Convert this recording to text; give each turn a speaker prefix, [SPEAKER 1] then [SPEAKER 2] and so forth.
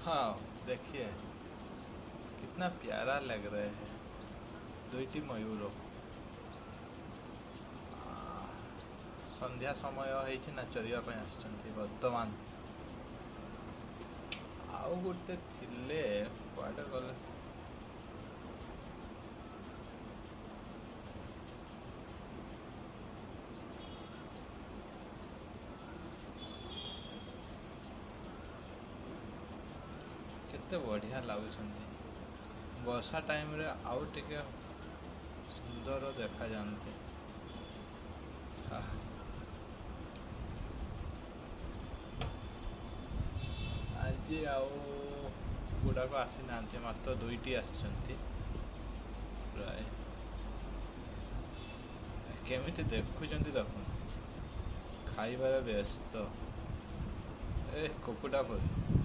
[SPEAKER 1] ହଁ, ଦେଖିଏ କିତନା ପ୍ୟାରା ଲଗ ରହେ ହେ ଦୁଇଟି ମୟୂର। ସନ୍ଧ୍ୟା ସମୟ ହେଇଛି ନା, ଚରିବା ପାଇଁ ଆସିଛନ୍ତି ବର୍ତ୍ତମାନ। ଆଉ ଗୋଟେ ଥିଲେ, କୁଆଡ଼େ ଗଲେ? କେତେ ବଢ଼ିଆ ଲାଗୁଛନ୍ତି। ବର୍ଷା ଟାଇମରେ ଆଉ ଟିକେ ସୁନ୍ଦର ଦେଖାଯାଆନ୍ତି। ଆଜି ଆଉ ଗୁଡ଼ାକ ଆସିନାହାନ୍ତି, ମାତ୍ର ଦୁଇଟି ଆସିଛନ୍ତି ପ୍ରାୟ। କେମିତି ଦେଖୁଛନ୍ତି ଦେଖୁନ, ଖାଇବାରେ ବ୍ୟସ୍ତ ଏ କୁକୁଡ଼ା ପରି।